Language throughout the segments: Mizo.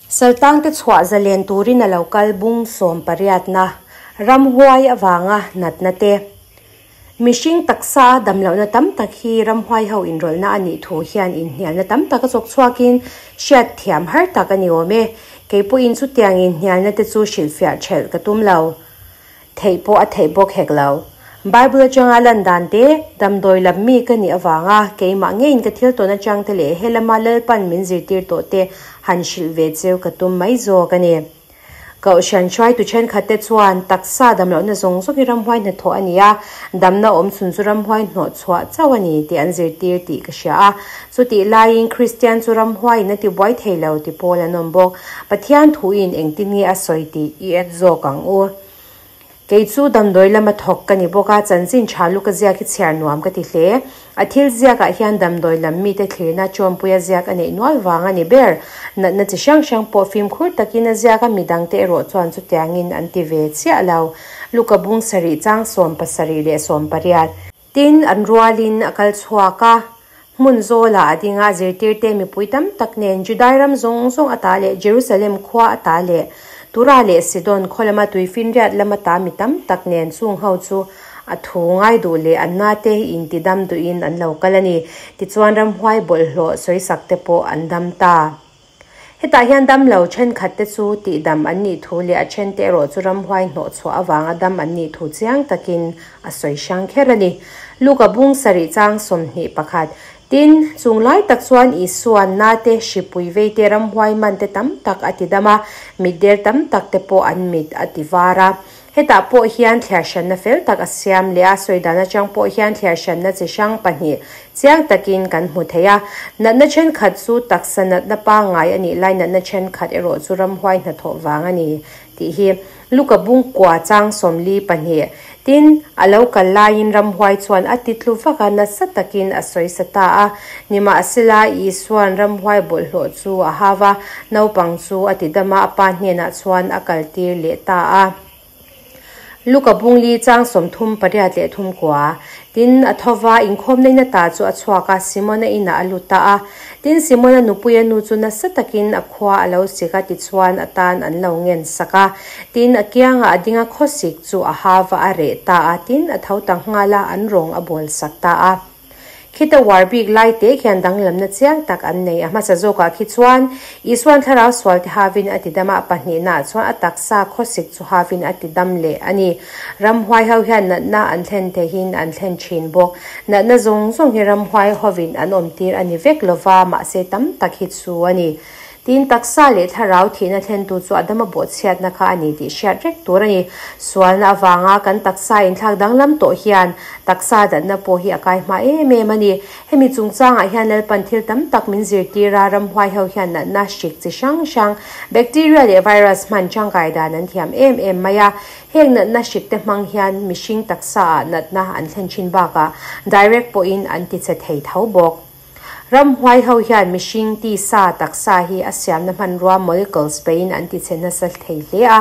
Saltangte chhuah zalen turin a lo kal bung sawmpariatna, ramhuai avanga natna te. Mihring taksa a damlohna tam tak hi ramhuai ho inrawlhna a nih thu hian inhnialna tam tak a chawk chhuakin hriat thiam har tak a ni awm e. Kei pawhin chutiang inhnialna te chu hrilhfiah ṭhelh ka tum lo. Theih pawh a theih bawk hek lo. Bible atanga lan dan te, damdawi lam mi ka nih avanga keimah ngeiin ka thil tawn atang te leh helama Lalpan min zirtir tawh te han hrilh ve cheu ka tum mai zawk a ni. Kohhran hruaitu thenkhat te chuan taksa damlohna zawng zawng hi ramhuai hnathawh a ni a, damna awm chhun chu ramhuai hnawh chhuah chauh a ni tih an zirtir tih ka hria a. Chutih laiin Kristian chu ramhuaiin a tibuai thei lo ti pawl an awm bawk. Pathian thuin engtin nge a sawi tih i en zawk ang u. Kei chu damdawi lama thawk ka ni bawk a, chanchin tha lu ka ziak hi chhiar nuam ka ti hle. A thil ziakah hian damdawi lam mite thlirna chawmpuia ziak a neih nual vang a ni ber. Natna chi hrang hrang pawh fimkhur takin a ziak a, midangte erawh chuan chutiangin an ti ve chiah lo. Luka bung sarih chang 78. Tin, an rualin a kal chhuak a, hmun zawlah a ding a, zirtirte mipui tam tak nen Judai ram zawng zawng ata leh Jerusalem khua ata leh Tura leh Sidon khaw lama tuifinriat lam ata mi tam tak nen chung ho chu a thu ngai duh leh an nate intidam duhin an lo kal a ni. Tichuan ramhuai bawlhhlawh sawisak te pawh an dam ta. Hetah hian damlo thenkhat te chu tihdam an nih thu leh a thente erawh chu ramhuai hnawh chhuah avanga dam an nih thu chiang takin a sawi hrang kher a ni. Luka bung sarih chang 21. Tin, chung lai tak chuan Isua'n nate hripui veite ramhuai man te tam tak a ti dam a, mitdel tam tak te pawh an mit a ti var a. Hetah pawh hian thliar hranna fel tak a siam leh a, sawi dan atang pawh hian thliar hranna chi hrang pahnih chiang takin kan hmu thei a. Natna thenkhat chu taksa natna pangngai a nih lai natna thenkhat erawh chu ramhuai hnathawh vang a ni tih hi Luka bungkua chang 42. Tin, a lo kal laiin ramhuai chuan a ti tlu vak a, nasa takin a sawi sa ta a. Nimahsela, Isua'n ramhuai bawlhhlawh chu a hau a, naupang chu a ti dam a, a pa hnenah chuan a kaltir leh ta a. Luka bungli chang 38 39. Tin, a tho va, inkhawmna ata chu a chhuak a, Simona inah a lut ta a. Tin, Simona nupuia nu chu nasa takin a khua a lo sik a, tichuan a tan an lo ngen sak a. Tin, a kiangah a ding a, khawsik chu a ha va a reh ta a, tin, a tho ta nghal a, an rawng a bawl sak ta a. Khita uar bik lai te khian danglamna chiang tak an nei. A hmasa zawkah khi chuan Isua'n thlarau sual te havin a ti dam a, a pahnihnaah chuan a taksa khawsik chu havin a ti dam leh a ni. Ramhuai ho hian natna an thlen theihin an thlen thin bawk. Natna zawng zawng hi ramhuai hovin an awmtir a ni vek lova, mahse tam tak hi chu a ni. Tin, taksa leh thlarau thihna thlentu chu Adama bawhchhiatna kha a ni tih hriat rek tur a ni. Sualna avanga kan taksa inthlak danglam tawh hian taksa datna pawh hi a kai hma em em a ni. Hemi chungchangah hian Lalpan thil tam tak min zirtir a, ramhuai ho hian natna hrik chi hrang hrang, bacteria leh virus hman tangkai dan an thiam em em mai a. Heng natna hrik te hmang hian mihring taksaah natna an thlen thin bakah direct pawhin an tichhe thei tho bawk. Ramhuai ho hian mihring tisa taksa hi a siamna hmanrua molecules peiin an tichhe nasa thei hle a.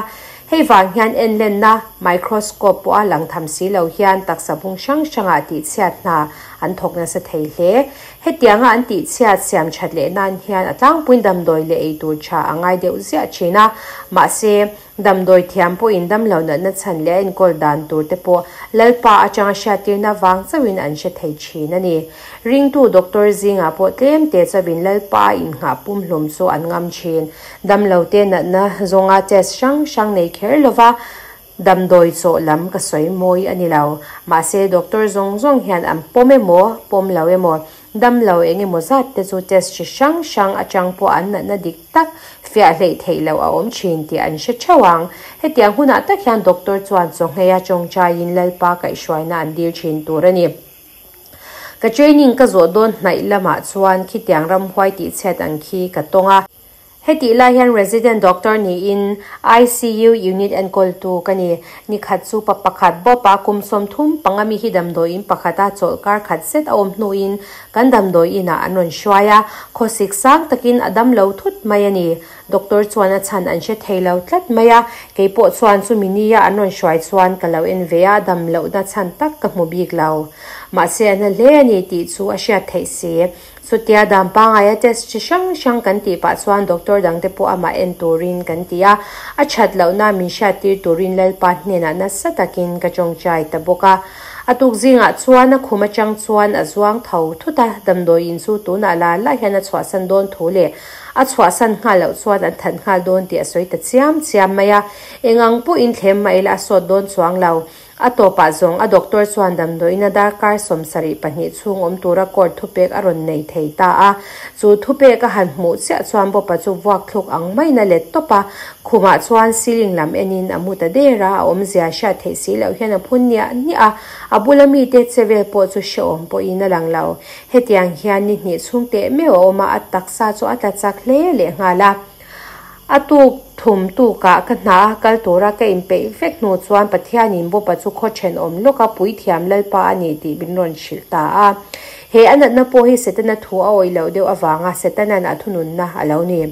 Hei vang hian enlenna microscope pawha lang tham si lo hian taksa bung hrang hrangah tihchhiat hna an thawk nasa thei hle. Hetianga an tihchhiat siam that leh nan hian a tlangpuiin damdawi leh eitur tha a ngai deuh ziah thin a. Mahse, Damdawi thiam pawhin damlo natna chhan leh a enkawl dan tur te pawh Lalpa atanga hriattirna vang chauhin an hre thei thin a ni. Ringtu doctor zingah pawh tlem te chauhin Lalpa a innghah pumhlum chu an ngam thin. Damlo te natna zawnga test hrang hrang nei kher lova damdawi chawh lam ka sawi mawi a ni lo. Mahse doctor zawng zawng hian an pawm emaw, pawm lo emaw, Damlo eng emaw zat te chu test chi hrang hrang atang pawh an natna dik tak fiah hleih theih loh a awm thin tih an hre theuh ang. Hetiang hunah tak hian doctor chuan chawngheia tawngtaiin Lalpa kaihhruaina an dil thin tur a ni. Ka training ka zawh dawn hnaih lamah chuan khitiang ramhuai tihchhiat ang khi ka tawng a. Hetih lai hian resident doctor niin ICU unit enkawltu ka ni. Nikhat chu pa pakhat bawpa kum 35 mi hi damdawiin pakhata chawlh kar khat zet a awm hnuin kan damdawi inah an rawn hruai a, khawsik sang takin a dam lo thut mai a ni. Doctor chuan a chhan an hre thei lo tlat mai a, kei pawh chuan chumi nia an rawn hruai chuan ka lo en ve a, dam lohna chhan tak ka hmu bik lo. Mahse a na hle a ni tih chu a hriat theih si. Chutia dan pangaia test chi hrang hrang kan tih pah chuan doctor dangte pawh amah en turin kan ti a, a that lohna min hriattir turin Lalpa hnenah nasa takin ka tawngtai ta bawk a. A tuk zingah chuan a khum atang chuan a zuang tho thut a, damdawi in chu tunah la la hian a chhuahsan dawn thu leh a chhuahsan nghal loh chuan an that nghal dawn tih a sawi ta chiam chiam mai a. Eng ang pawhin thlem mah ila a sawt dawn chuang lo. A tawpah zawng a doctor chuan damdawiina darkar 72 chhung awm tura court thupek a rawn nei thei ta a. Chu thupek a han hmuh chiah chuan Bob-a chu vuak thluk ang maiin a let tawp a. Khumah chuan ceiling lam enin a mu ta der a, a awmzia hriat theih si loh hian a phun niah niah a. A bula mite che vel pawh chu hrehawm pawhin a lang lo. Hetiang hian ni hnih chhung teh meuh a awm a, a taksa chu a tla chak hle lehnghal a. A tuk thum tukah ka hna a kal tura ka inpeih vek hnu chuan Pathianin Bob-a chu khaw thenawm lawka puithiam Lalpa a ni tih min rawn hrilh ta a. He a natna pawh hi Setana thu a awih loh deuh avanga Setana'n a thununna a lo ni.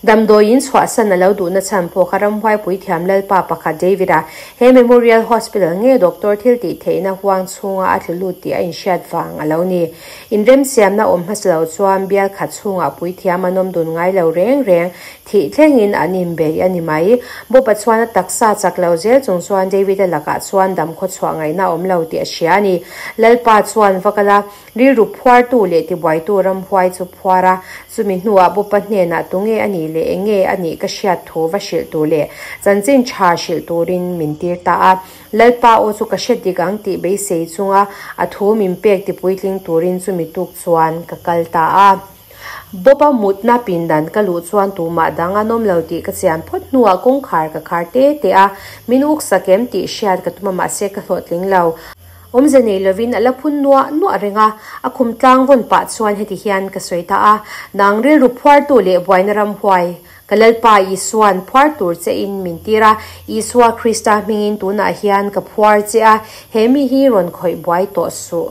Damdawiin chhuahsan a lo duhna chhan pawh kha ramhuai puithiam Lalpa pakhat David-a he Memorial Hospital nge doctor thil tih theihna huang chhunga a tlu lut tih a inhriat vang a lo ni. Inremsiamna awm hmasa lo chuan bial khat chhungah puithiam an awm dun ngai lo reng reng, thih thlengin an inbei a ni mai. Bob-a chuan a taksa chak lo zel chung chuan David-a lakah chuan dam khawchhuah ngaihna awm lo tih a hria a ni. Lalpa chuan va kal a, rilru phuartu leh tibuaitu ramhuai chu phuar a, chumi hnuah Bob-a hnenah tunge a nih leh enge a nih ka hriat thu va hrilh tur leh chanchin tha hrilh turin min tir ta a. Lalpa aw chu ka hre dik ang tih beisei chunga a thu min pek ti puitling turin chumi tuk chuan ka kal ta a. Bob-a mutna pindan ka luh chuan tumah dang an awm lo tih ka chian phawt hnuah kawngkhar ka khar te te a, min uksak em tih hriat ka tum a mahse ka hlawhtling lo. Awmze nei lovin a la phun nuah nuah reng a, a khum tlang vawn pah chuan heti hian ka sawi ta a, Nang rilru phuartu leh buaina ramhuai, Ka Lalpa Isua'n phuar tur che in min tir a, Isua Krista hmingin tunah hian ka phuar che a, he mi hi rawn khawih buai tawh suh.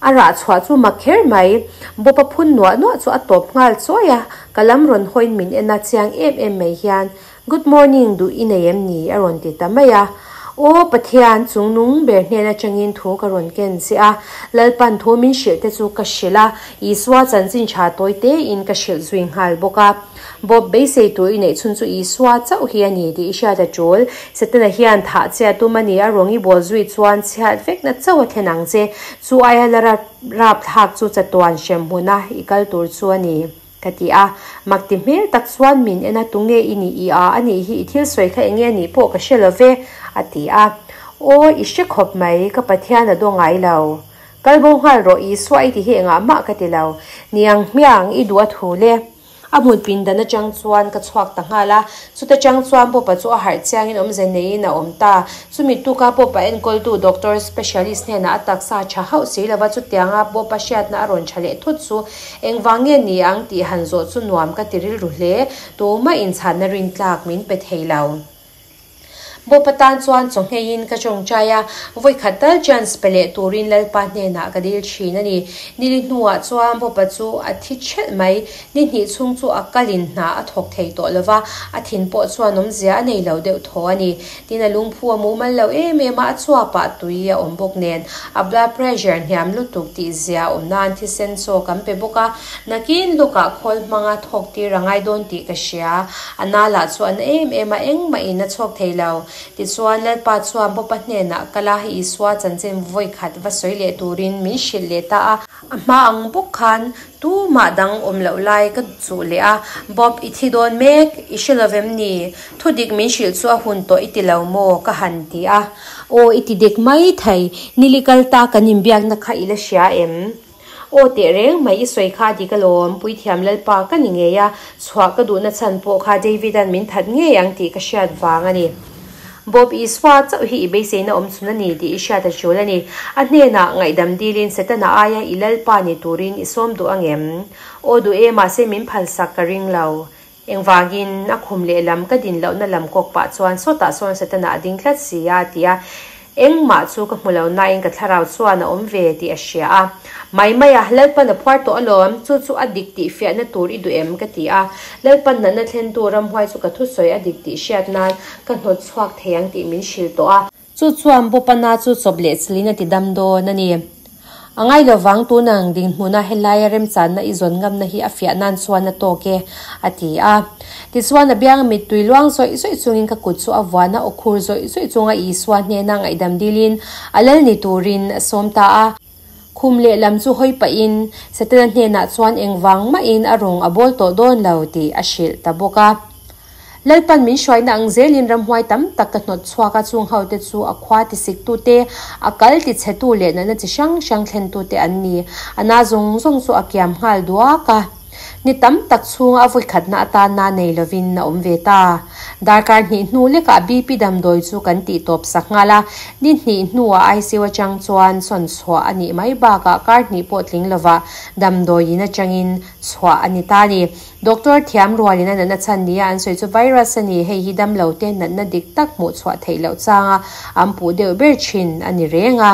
A rah chhuah chu mak kher mai. Bawpa phun nuah nuah chu a tawp nghal chuai a, ka lam rawn hawiin min en a chiang em em mai hian, Good morning duh i nei em ni? a rawn ti ta mai a. Aw Pathian, chung nung ber hnen atangin thu ka rawn ken che a, Lalpan thu min hrilh te chu ka hrilh a, Isua chanchin tha tawi tein ka hrilh zui nghal bawk a. Bob, beisei tur i neih chhun chu Isua chauh hi a ni tih i hriat a tul. Setana hian thah che a tum a ni, a rawng i bawl zui chuan chhiat vekna chauh a thlen ang che. Chu aia la rap thlak chu chatuan hrem hmuna i kal tur chu a ni, ka ti a. Mak ti hmel tak chuan min en a, Tunge i nih i a, a nih hi i thil sawi kha enge a nih pawh ka hre lo ve, a ti a. Aw, i hre khawp mai, ka Pathian a daw ngai lo. Kal bo nghal rawh, Isua i ti hi engah mah ka ti lo. Niang hmiang, i duh a thu le. A hmun pindan atang chuan ka chhuak ta nghal a, chuta chang chuan Popa chu a harh chiangin awmze neiin a awm ta. Chumi tuka Popa enkawltu doctor specialist hnenah a taksa tha hauh si lova chutianga Popa hriatna a rawn tha leh thut chu engvang nge ni ang tih han zawh chu nuam ka ti rilru hle, tumah inchhanna rintlak min pe thei lo. Bawpa tan chuan chaw ngheiin ka tawngtai a, vawikhat tal chance pe leh turin Lalpa hnenah ka dil thin a ni. Nili hnuah chuan Bawpa chu a thi thelh mai. Ni hnih chhung chu a kalin hna a thawk thei tawh lo va, a thin pawh chuan awmzia a nei lo deuh thaw a ni. Tin, a lungphu a mumal lo em em a, a chuapah tui a awm bawk nen a blood pressure hniam lutuk tih zia awm nan thisen chaw kan pe bawk a. Nakin lawkah khawl hmanga thawk tir a ngai dawn tih ka hria. A na lah chu a na em em a, engmah in a chhuak thei lo. Tichuan, Lalpa chuan Bawpa hnenah kal a, Isua chanchin vawi khat va sawi leh turin min hrilh leh ta a. A hma ang bawk khan tumah dang awm loh lai ka chuh leh a, Bob, i thi dawn mek, i hre lo vem ni? Thudik min hrilh chu a hun tawh i ti lo maw? ka han ti a. Aw, i ti dik mai thei, nili kal ta kan inbiakna kha i la hria em? Aw teh reng mai i sawi kha a dik alawm, Puithiam Lalpa ka ni ngei a, chhuah ka duhna chhan pawh kha David-a'n min that ngei ang tih ka hriat vang a ni. Bob Isua chauh hi i beiseina awm chhun a ni tih i hriat a tul a ni. A hnenah ngaihdam dilin Setana aia i Lalpa ni turin i sawm duh angem? Aw duh e, mahse min phalsak ka ring lo. Engvangin a khum lehlam ka din lohna lam kawk pah chuan sawtah sawn Setana a ding tlat si a, a ti a. Engmah chu ka hmu lo nain ka thlarau chuan a awm ve tih a hria a. Mai mai a, Lalpan a phuar tawh alawm, chu chu a dik tih fiahna tur i duh em? ka ti a. Lalpan natna thlentu ramhuai chu ka thusawi a dik tih hriat nan ka hnawt chhuak thei ang tih min hrilh tawh a. Chu chuan Bawpana chu chawp leh chilin a ti dam dawn a ni. A ngai lovang tun ang dinhmuna helaia remchanna i zawn ngamna hi a fiah nan chuan a tawk e, a ti a. Tichuan a bianga mittui luang zawih zawih chungin ka kut chu a vuan a, aw khur zawih zawih chunga Isua hnena ngaihdam dilin a lal ni turin a sawm ta a. Khum lehlam chu hawi pahin Setana hnenah chuan engvang mahin a rawng a bawl tawh dawn lo tih a hrilh ta bawk a. Lalpan min hruaina ang zelin ramhuai tam tak ka hnawt chhuak a, chung hote chu a khua tisiktute, a kal tichhetu leh natna chi hrang hrang thlentute an ni. A na zawng zawng chu a kiam nghal duak a. Ni tam tak chhunga a vawikhatna atana nei lovin a awm ve ta. Darkar hnih hnu lekah BP damdawi chu kan tih tawp sak nghal a, ni hnih hnuah ICU atang chuan sawn chhuah a nih mai bakah kar hnih pawh tling lovah damdawiin atangin chhuah a ni ta a ni. Doctor thiam rualin a natna chhan nia an sawi chu virus a ni, hei hi damlo te natna dik tak hmuh chhuah theih loh changa an puh deuh ber thin a ni reng a.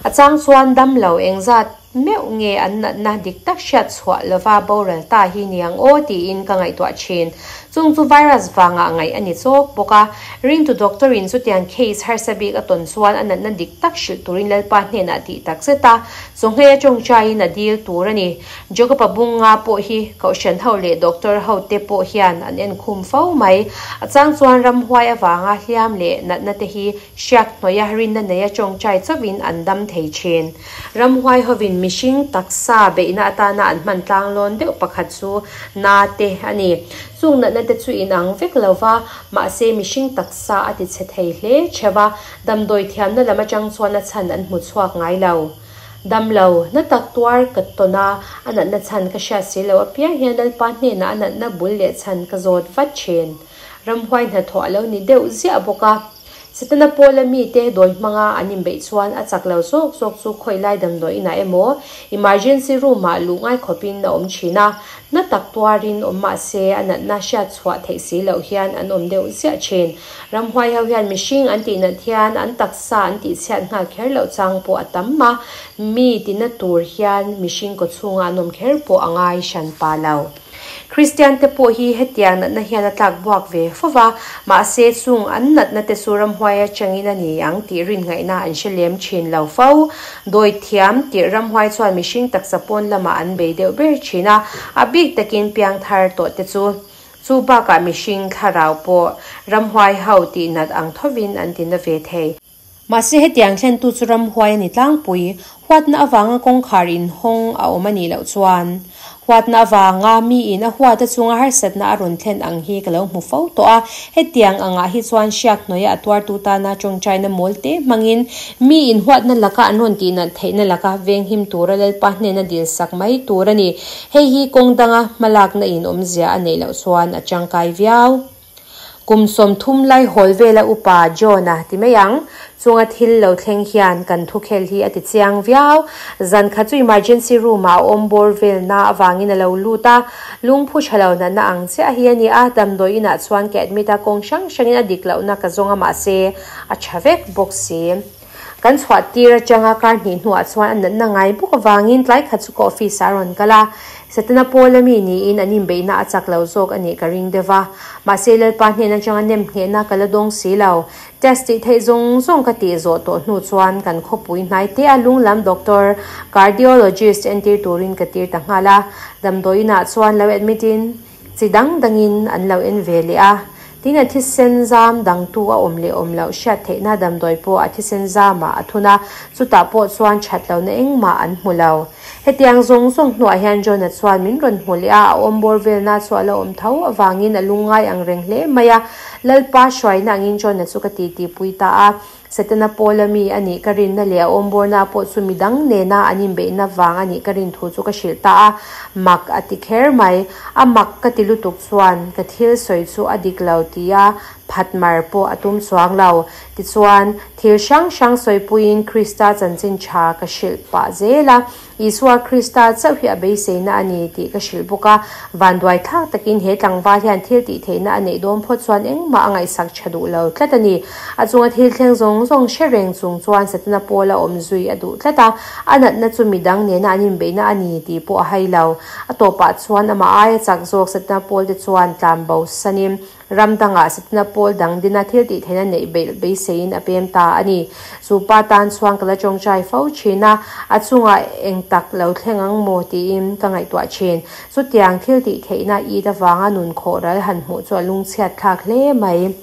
A chang chuan damlo engzat meuh nge an natna dik tak hriat chhuah lova boral ta hi niang aw tiin ka ngaihtuah thin. Chung chu virus vangah ngaih a ni chawk bawk a. Ringtu doctor in chutiang case harsa bik a tawn chuan a natna dik tak hrilh turin Lalpa hnenah tih tak zet a, chawngheia tawngtaiin a dil tur a ni. Jacob-a bunga pawh hi Kohhran ho leh Doctor ho te pawh hian an enkhum fo mai. A chang chuan ramhuai avanga hliam leh natna te hi hriak hnuaia rinna neia tawngtai chauhin an dam thei thin. Ramhuai hovin mihring taksa beihna atana an hman tlanglawn deuh pakhat chu na te a ni. Chung natna te chu inang vek lo va, mahse mihring taksa a tichhe thei hle theuh a, damdawi thiamna lam atang chuan a chhan an hmu chhuak ngai lo. Dam lo, na tak tuar ka tawn a, a natna chhan ka hriat si lo apiang hian Lalpa hnenah a natna bul leh chhan ka zawt vat thin. Ramhuai hnathawh a lo ni deuh ziah bawk a. Setana pawla mite dawi hmanga an inbeih chuan a chak lo zawk zawk chu khawi lai damdawi inah emaw emergency room ah luh ngai khawpin a awm thin a, na tak tuarin awm mah se a natna hriat chhuah theih si loh hian an awm deuh ziah thin. Ramhuai ho hian mihring an tih nat hian an taksa an tih chhiat nghal kher loh chang pawh a tam a, mi tina tur hian mihring kaw chhunga an awm kher pawh a ngai hran pa lo. Kristian te pawh hi hetiang natna hian a tlak buak ve fo va, mahse chung an natna te chu ramhuai atangin a ni ang tih rinnghaihna an hre lem thin lo fo. Dawi thiam tirh ramhuai chuan mihring taksa pawn lamah an bei deuh ber thin a, a bik takin piangthar tawh te chu. Chu bakah mihring thlarau pawh ramhuai ho tih nat ang thovin an ti na ve thei. Mahse hetiang thlentu chu ramhuai a ni tlangpui, huatna avanga kawngkhar inhawng a awm a nih loh chuan. Huatna avanga miin a huat a chunga harsatna a rawn thlen ang hi ka lo hmu fo tawh a, hetiang angah hi chuan hriak hnuaia a tuartu tana tawngtaina mawl te hmangin miin huatna laka an rawn tih nat theihna laka venghim tura Lalpa hnena dilsak mai tur a ni. Hei hi kawng danga hmalakna in awmzia a neih loh chuan a tangkai viau. Kum 30 lai hawl vela upa John-a ti mai ang. Chunga thil lo thleng hian kan thukhel hi a ti chiang viau. Zan khat chu emergency room-ah a awm bawr velna avangin a lo lut a. Lungphu tha lo natna ang chiah hi a ni a, damdawi inah chuan ka admit a, kawng hrang hrangin a dik lohna ka zawng a mahse a tha vek bawk si. Kan chhuah tir atanga kar hnih hnuah chuan a natna ngai bawk avangin tlai khat chu ka office ah a rawn kal a. Setana pawl ami niin an inbeihna a chak lo zawk a nih ka ring deuh va. Mahse Lalpa hnen atanga nem nghehna ka la dawng si lo. Test tih theih zawng zawng ka tih zawh tawh hnu chuan kan khawpui hnai te a lunglam doctor, cardiologist, entir turin ka tir ta nghal a. Damdawi inah chuan lo admit in Chi dang dangin an lo en ve leh a, tin a thisen zam dangtu a awm leh awm loh hriat theihna damdawi pawh a thisen zamah a thun a, chutah pawh chuan that lohna engmah an hmu lo. Hetiang zawng zawng hnuah hian John-a chuan min rawn hmu leh a, a awm bawr velna chu a la awm tho avangin a lungngai ang reng hle mai a, Lalpa hruaina angin John-a chu ka titi pui ta a. Setana Paula mi a nih ka rinna leh a awmbawrna pawh chu midang nena an inbeihna vang a nih ka rin thu chu ka hrilh ta a, mak a ti kher mai. A mak ka ti lutuk chuan ka thil sawi chu a dik lo tia phat mar pawh a tum chuang lo. Tichuan, thil hrang hrang sawipuiin Krista chanchin tha ka hrilh pah zel a. Isua Krista chauh hi a beiseina a ni tih ka hrilh bawk a, vanduai thlak takin he tlangval hian thil tih theihna a neih dawn phawt chuan engmah a ngaihsak tha duh lo tlat a ni. A chunga thil thleng zawng zawng hre reng chung chuan Setana Paula awm zui a duh tlat a, a natna chu midang nena an inbeihna a ni tih pawh a hai lo. A tawpah chuan amah aia chak zawk Setana Paul te chuan tlan bo sanin. Ram dangah Setana pawl dang dina thil tih theihna neih belh beiseiin a pem ta a ni. Chu pa tan chuan ka la tawngtai fo thin a, a chungah eng tak lo thleng ang maw tiin ka ngaihtuah thin. Chutiang thil tih theihna it avanga nun khawh ral han hmuh chu a lungchhiat thlak hle mai.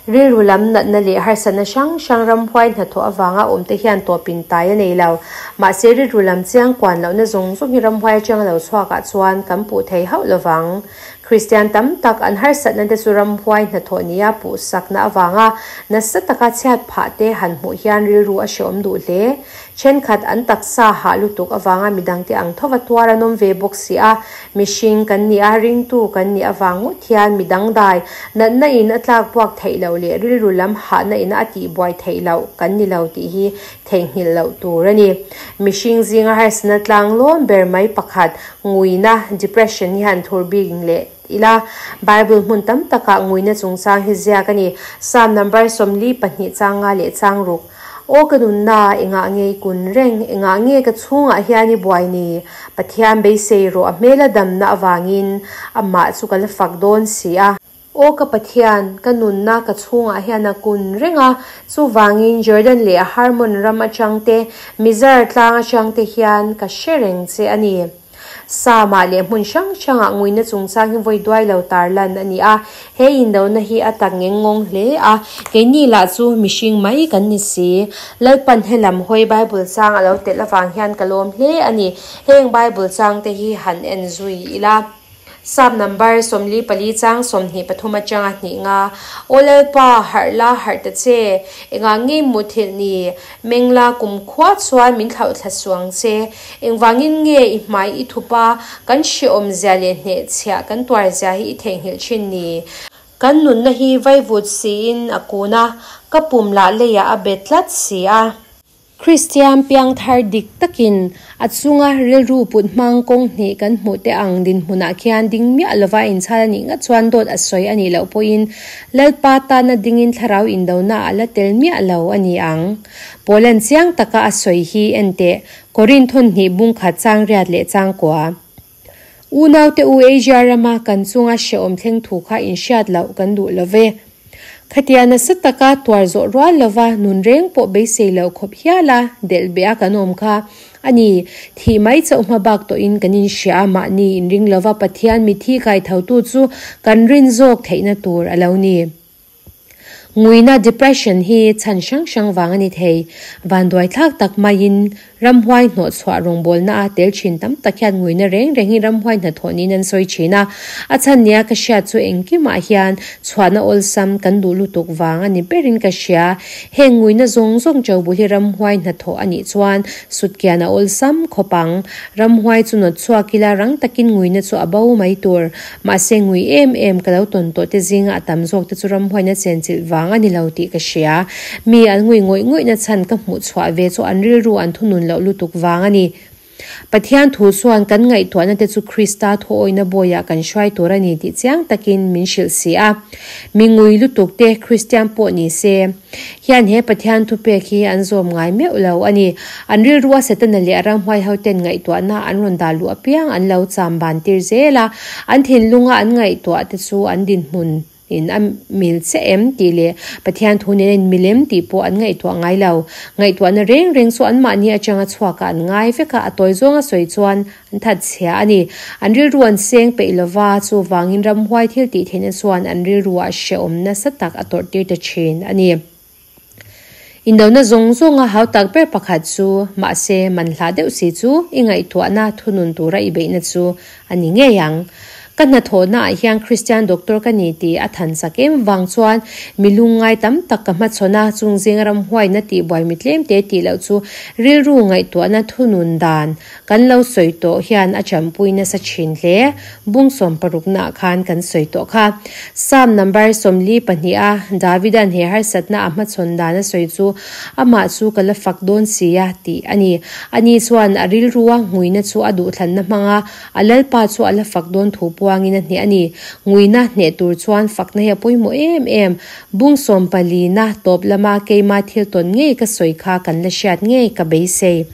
Rilru lam natna leh harsatna hrang hrang ramhuai hnathawh avanga awmte hian tawpin tai a nei lo. Mahse rilru lam chiang kuan lohna zawng zawng hi ramhuai atanga lo chhuakah chuan kan puh thei hauh lovang. Kristian tam tak an harsatna te chu ramhuai hnathawh nia puhsakna avanga nasa taka chhiat phah te han hmuh hian rilru a hrehawm duh hle. Thenkhat an taksa hah lutuk avanga midangte ang thova tuar an awm ve bawk si a, mihring kan nih a, ringtu kan nih avang ngawt hian midang dai natna in a tlak buak theih loh leh rilru lam hahna ina a tihbuai theih loh kan ni lo tih hi theihnghilh loh tur a ni. Mihring zinga harsatna tlang lawm ber mai pakhat nguina, depression, hi han thur bik leh ila. Bible hmun tam takah nguina chungchang hi ziak a ni. Psalm number 42 chang nga leh chang ruk. Aw ka nunna, engah nge i kun reng? Engah nge ka chhungah hian i buai ni? Pathian beisei rawh a hmela damna avangin amah chu ka la fak dawn si a. Aw ka Pathian, ka nunna ka chhungah hian a kun reng a, chuvangin Jordan leh Harmon ram atang te, Mizar tlang atang te hian ka hre reng che a ni. Psalm-ah leh hmun hrang hrangah nguina chungchang hi vawi duai lo tarlan a ni a, he indona hi a tak ngeng ngawng hle a, keini lah chu mihring mai kan ni si. Lalpan helam hawi Bible chang a lo telh avang hian ka lawm hle a ni. Heng Bible changte hi han en zui ila. Psalm number 44 chang 23 atanga hnih nga. Aw Lalpa, harh la, harh ta che. Engah nge muthilh ni? Mengla kum khua chuan min thlauh thla suang che. Engvangin nge i hmai i thup a, kan hrehawm zia leh hnehchhiah kan tuar zia hi i theihnghilh thin ni? Kan nunna hi vaivut siin a kun a, ka pum lah leiah a bet tlat si a. Kristian piangthar dik takin a chunga rilru put hmang kawng hnih kan hmuh te ang dinhmunah khian ding miah lova inchhal a nih ngat chuan dawt a sawi a nih loh pawhin Lalpa tana dingin thlarau indona a la tel miah lo a ni ang. Paulan chiang taka a sawi hi en teh, Korinthon hnih bungkhat chang riat leh chang kua. Unaute u Asia rama kan chunga hrehawm thleng thu kha inhriat loh kan duh lo ve. Khatia nasa taka tuar zawh rual lova nun reng pawh beisei loh khawp hial a delh beh a kan awm kha a ni. Thih mai chauh hma bak tawhin kan inhria a, mahni inring lova Pathian mithi kaithotu chu kan rin zawk theihna tur a lo ni. Nguina, depression, hi chhan hrang hrang vang a ni thei. Vanduai thlak tak maiin ramhuai hnawhchhuah rawngbawlna a tel thin tam tak hian nguina reng reng hi ramhuai hnathawh niin an sawi thin a. A chhan nia ka hriat chu engkimah hian chhuahna awlsam kan duh lutuk vang a ni berin ka hria. Heng nguina zawng zawng ṭobul hi ramhuai hnathawh a nih chuan sutkian a awlsam khawp ang. Ramhuai chu nawt chhuak ila rang takin nguina chu a bo mai tur. Mahse ngui em em ka lo tawn tawh te zinga a tam zawk te chu ramhuaina chenchilh vang a ni lo tih ka hria. Mi an ngui ngawih ngawihna chhan ka hmuh chhuah ve chu an rilru an thunun loh lutuk vang a ni. Pathian thu chuan kan ngaihtuahna te chu Krista thuawina bawiah kan hruai tur a ni tih chiang takin min hrilh si a. Mi ngui lutuk te Kristian pawh ni se. Hian he Pathian thupek hi an zawm ngai meuh lo a ni. An rilrua Setana leh a ramhuai hoten ngaihtuahna an rawn dah luh apiang an lo cham ban tir zel a, an thinlunga an ngaihtuah te chu an dinhmun in a mil che em tih leh Pathian thu nen a inmil em tih pawh an ngaihtuah ngai lo. Ngaihtuahna reng reng chu anmahni atanga chhuakah an ngai vek a, a tawi zawnga sawi chuan An that chhia a ni. An rilru an seng peih lova, chuvangin ramhuai thil tih theihna chuan an rilruah hrehawm nasa tak a tawrh tir ta thin a ni. Indona zawng zawnga hau tak ber pakhat chu, mahse man hlah deuh si chu i ngaihtuahna thunun tura i beihna chu a ni ngei ang. Ka hnathawhnaah hian Kristian doctor ka ni tih a than chak em vang chuan mi lungngai tam tak ka hmachhawn a, chung zinga ramhuaina tihbuai mi tlemte tih loh chu rilru ngaihtuahna thunun dan Kan lo sawi tawh hian a champui nasa thin hle. Bung sawmparuknaah khan kan sawi tawh kha. Psalm number 42 a Davida'n he harsatna a hmachhawn dan a sawi chu, Amah chu ka la fak dawn si a, tih a ni. Ani chuan a rilrua nguina chu a duhthlanna hmanga a Lalpa chu a la fak dawn thu puangin a hneh a ni. Nguina hneh tur chuan fakna hi a pawimawh em em. Bung sawmpalina tawp lama keima thil tawn ngei ka sawi kha kan la hriat ngei ka beisei.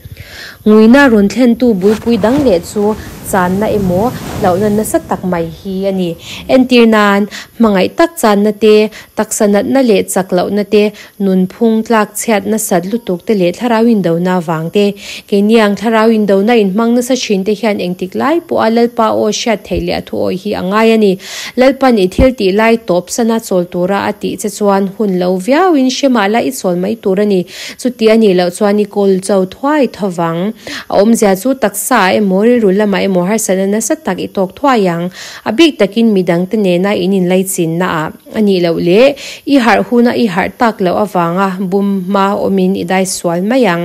Nguina rawn thlentu bulpui dang leh chu channa emaw hlauhna nasa tak mai hi a ni. Entir nan, hmangaih tak channa te, taksa natna leh chak lohna te, nunphung tlak chhiat nasat lutuk te leh thlarau indona vang te. Keini ang thlarau indona inhmang nasa thin te hian engtik lai pawha Lalpa aw hriat theih leh a thuawi hi a ngai a ni. Lalpan i thil tih lai tawp sana chawl tura a tih che chuan hun lo viauin hre mah la i chawl mai tur a ni. Chuti a nih loh chuan i kawl cho thuai tho vang. A awmzia chu taksa ah emaw rilru lamah emaw harsatna nasa tak i tawk thuai ang. A bik takin midangte nena in inlaichinna ah a nih loh leh i harh huna i harh tak loh avanga bum hma awmin i dai sual mai ang.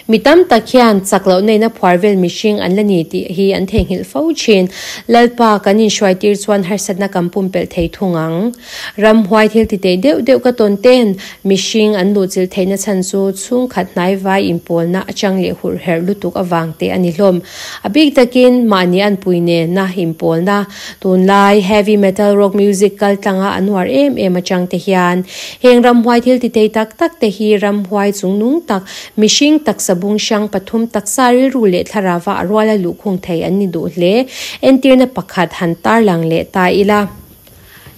Mi tam tak hian chak loh neihna phuar vel mihring an la ni tih hi an theihnghilh fo thin. Lalpa kan inhruaitir chuan harsatna kan pumpelh thei thung ang. Ramhuai thil ti teh deuh deuh ka tawn ten mihring an luhchilh theihna chhan chu chhungkhat hnaivai inpawlna atang leh hurh herh lutuk avang te a ni hlawm. A bik takin mahni anpui nena inpawlna tunlai heavy metal rock music kal tlanga an uar em em atang te hian heng ramhuai thil ti thei tak tak te hi ramhuai chungnung tak mihring taksa bung hrang pathum taksa rilru leh thlarava a ruala luhkhung thei an ni duh hle. Entirna pakhat han tarlang leh ta ila.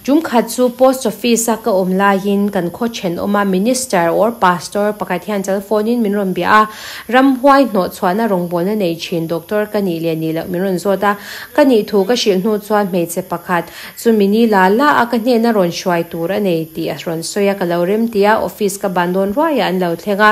Tum khat chu Post Office a ka awm laiin kan khaw thenawma Minister or Pastor pakhat hian telephone in min rawn bia a, ramhuai hnawhchhuahna rawngbawlna nei thin Doctor ka nih leh nih loh min rawn zawt a, ka nih thu ka hrilh hnu chuan hmeichhe pakhat chu mini la la a ka hnena rawn hruai tur a nei tih a rawn sawi a, ka lo rem ti a, office ka ban dawn ruaiah an lo thleng a,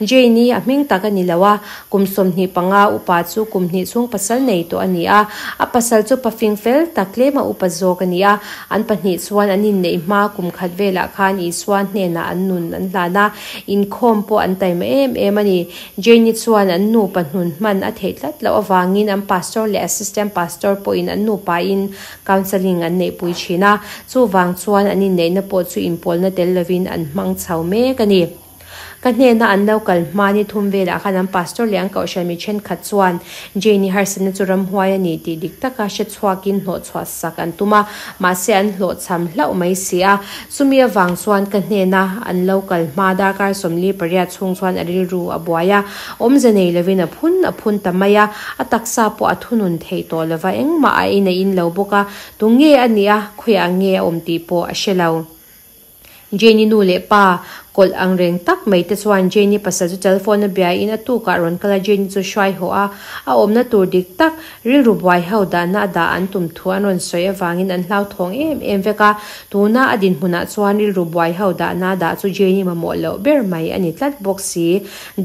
Jane-i a hming tak a ni lo a, Kum 25 upa chu kum hnih chhung pasal nei tawh a ni a, a pasal chu pafing fel tak tlema upa zawk a ni a. An pahnih chuan an inneih hma kum khat velah khan Isua hnenah an nun an hlan a, inkhawm pawh an taima em em a ni. Jane-i chuan an nupa hnun hman a theih tlat loh avangin an pastor leh assistant pastor pawhin an nupain counselling an neihpui thin a, chuvang chuan an inneihna pawh chu inpawlna tel lovin an hmang chho mek a ni. Ka hnena an lo kal hma ni thum velah khan an pastor leh an kohhran mi thenkhat chuan Jane-i harsatna chu ramhuai a ni tih dik taka hre chhuakin hnawhchhuah sak an tum a, mahse an hlawhchham hlauh mai si a. Chumi avang chuan ka hnena an lo kal hma darkar 48 chhung chuan a rilru a buai a, awmze nei lovin a phun a phun ta mai a, a taksa pawh a thunun theih tawh lova engmah a in a in lo bawk a, tunge a nih a, khawiah nge a awm tih pawh a hre lo. Jane-i nu leh pa kawlh ang reng tak mai te chuan Jane-i pasal chu telephone a bia in a tukah rawn kal a, Jane-i chu hruai haw a, a awmna tur dik tak rilru buai ho dahna a dah an tum thu an rawn sawi avangin an hlauthawng em em vek a, tuna a dinhmunah chuan rilru buai ho dahna a dah chu Jane-i mamawh loh ber mai a ni tlat bawk si.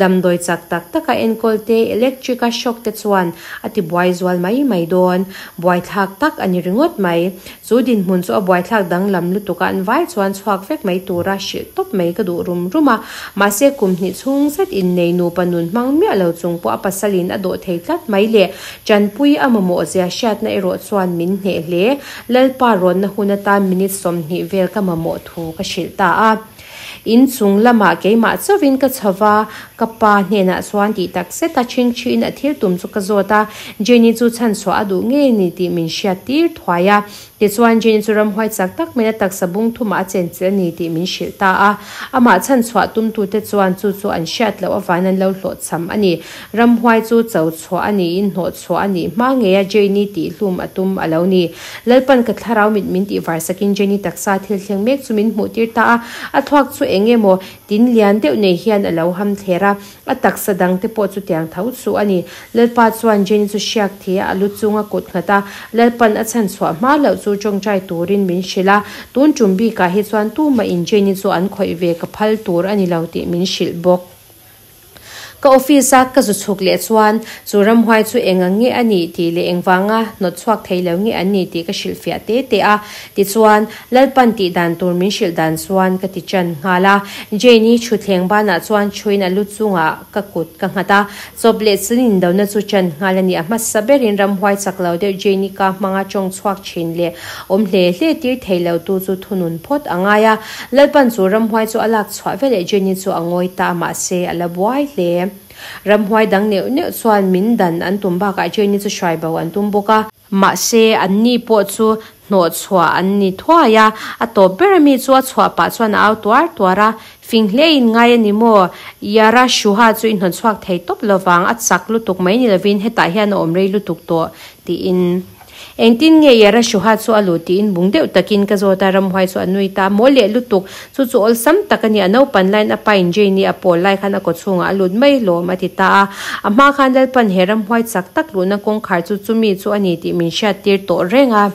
Damdawi chak tak taka enkawl te, electric a shock te chuan a ti buai zual mai mai dawn, buaithlak tak a ni ringawt mai. Chu dinhmun chu a buaithlak danglam lutuk a, an vai chuan chhuak vek mai tura hrilh tawp mai ka duh rum rum a. Mahse kum hnih chhung zet innei nupa nun hmang miah lo chung pawh a pasalin a dawh thei tlat mai le. Tanpui a mamawh zia hriatna erawh chuan min hneh hle. Lalpa rawnna hun atan minute 20 vel ka mamawh thu ka hrilh ta a. In chung lamah keimah chauhin ka chho va, ka pa hnenah chuan tih tak zet a chhingchhiin a thil tum chu ka zawt a, Jenny chu chhanchhuah a duh ngei ni tih min hriat tir thuai a. Tichuan Jenny chu ramhuai chak tak maiin a taksa bung thumah a chenchilh a ni tih min hrilh ta a. Amah chhanchhuah tumtute chuan chu chu an hriat loh avangin an lo hlawhchham a ni. Ramhuai chu cho chhuah a niin hnawh chhuah a nih hma ngeia Jenny tihhlum a tum a lo ni. Lalpan ka thlarau mit min tih var sakin Jenny taksa thil thleng mek chu min hmuh tir ta a, a thluak chu eng emaw tin lian deuh nei hian a lo ham thler a, a taksa dang te pawh chutiang tho chu a ni. Lalpa chuan Jenny chu hriak thei a, a lu chunga kut nghat a, Lalpan a chhan chhuah hma loh chu tawngtai turin min hrilh a, tun tum bikah hi chuan tumah in Jenny chu an khawih ve ka phal tur a ni lo tih min hrilh bawk. Ka office a ka zu chhuk leh chuan chu ramhuai chu eng ang nge a nih tih leh engvanga hnawt chhuak thei lo nge an nih tih ka hrilhfiah te te a. Tichuan, Lalpan tih dan tur min hrilh dan chuan ka ti ṭan nghal a. Jane-i thutthleng banah chuan thuin a lu chungah ka kut ka nghat a. Chawp leh chun indona chu ṭan nghal a ni. A hmasa berin ramhuai chak lo deuh Jane-i ka hmanga ṭawng chhuak ṭhin leh awm hle hle tir thei lo tu chu thunun phawt a ngai a. Lalpan chu ramhuai chu a lak chhuah veleh Jenny chu a ngawi ta a, mahse a la buai hle. Ramhuai dang neuh neuh chuan min dan an tum bakah Jenny chu hruai bo an tum bawk a. Mahse anni pawh chu Hnawhchhuah an ni thuai a, a tawp ber ami chu a chhuah pah chuan a au tuar tuar a, Fing hle in ngai a ni maw? Yara Shuha chu i hnawtchhuak thei tawp lovang, a chak lutuk mai ni lovin hetah hian a awm rei lutuk tawh, tiin. Engtin nge Yara Shuha chu a luh tiin bung deuh takin ka zawt a, ramhuai chu a nui ta maw leh lutuk, chu chu awlsam tak a ni, a naupan laiin a pain Jane-i a pawl lai khan a kawchhungah a lut mai lawm a ti ta a, a hma khan Lalpan he ramhuai chak tak luhna kawngkhar chu chumi chu a ni tih min hriattir tawh reng a.